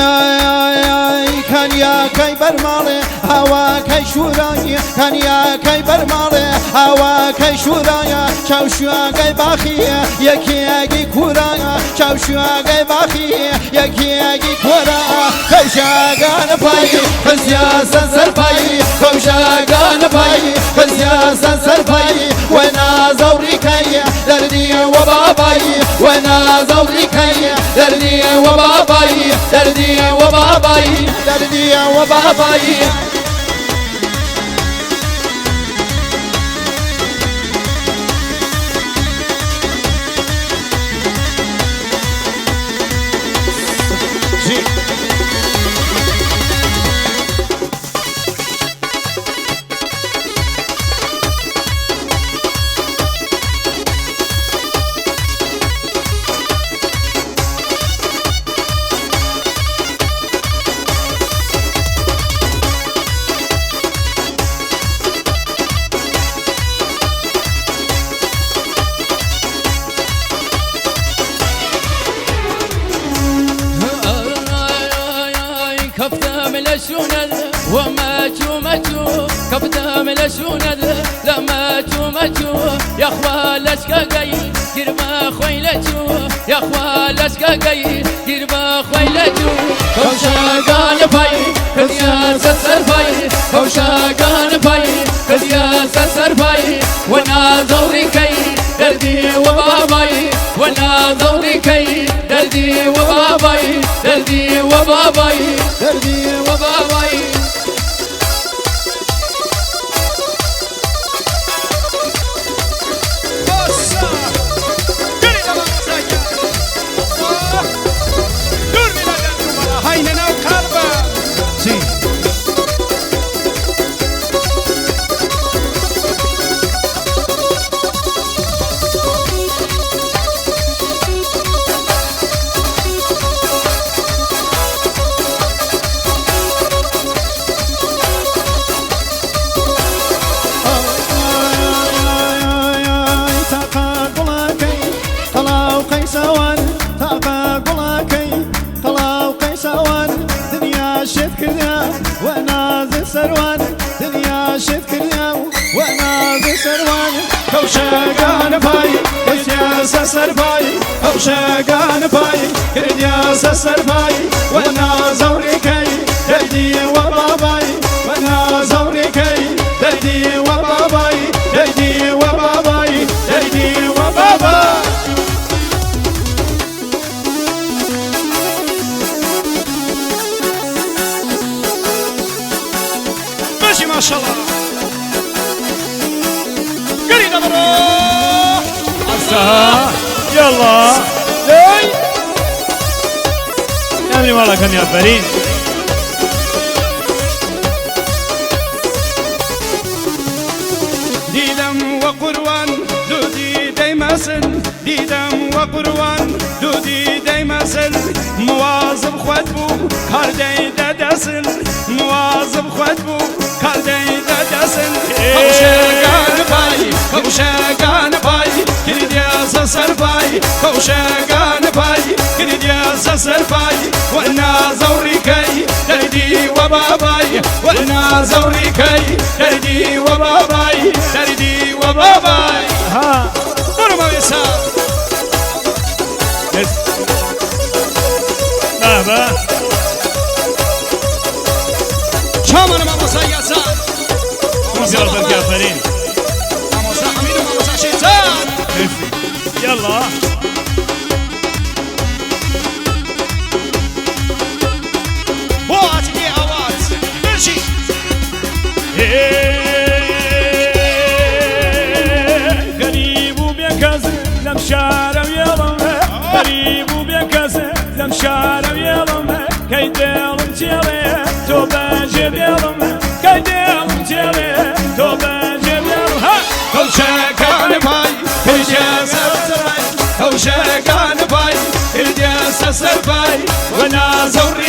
ئای کانیاکەی بەرماڵێ هاواکەی شوورایی کانیاکەی بەرماڵێ هاواکەی شوورایە چاوشوواگەی باخیە یەکیەکی کوورایە چاوشوواگەی باخیە یەکیەکی کۆرا کەوشاگان پای خزیاسە سەرپای کەوشاگان پای خزیاسە سەرپای وەنازەوڕیکەی دەردی وەبابای وەنازەوڕیکەی دەردی وەبابای دەردی وەبابای دەردی وەبابای. كفتم لشوند وما تشو كفتم لشوند لما تشو يا خوالش كاي قربا خويلتو يا خوالش كاي قربا خويلتو كوشاقان باي كديا سسر باي كوشاقان باي كديا سسر باي وانا زوري كي دردي وباباي وانا زوري كي دردي وباباي دردي وباباي دردي وباباي. كوشاقان باي كرديا سرباي كوشاقان باي كرديا سرباي وانا زوريكي دردي وباباي وانا زوريكي دردي وباباي دردي وباباي دردي وباباي. ماشي ما شاء الله. يلا يا ابني والله كم يا فريد. ديدم وقروان دودي دايما سن ديدم وقروان دودي دايما سن مواظب خود بو کار دای دسن مواظب خود بو کار دای دسن کوشگان پای کوشگان پای کردیا سر پای کوشگان پای کردیا سر پای وانا زوريكي دردي وباباي وانا زوريكي دردي وباباي دردي وباباي. ها برو ما يسا بابا شامن ما مسا يا يلا غريب وبيكز لم شارم يلا غريب وبيكز لم شارم يلا كي ديرم تيري توبة جبيرم كي ديرم تيري توبة جبيرم. ها كوشكان باي كوشكان باي الدياس سرباي وانا زوري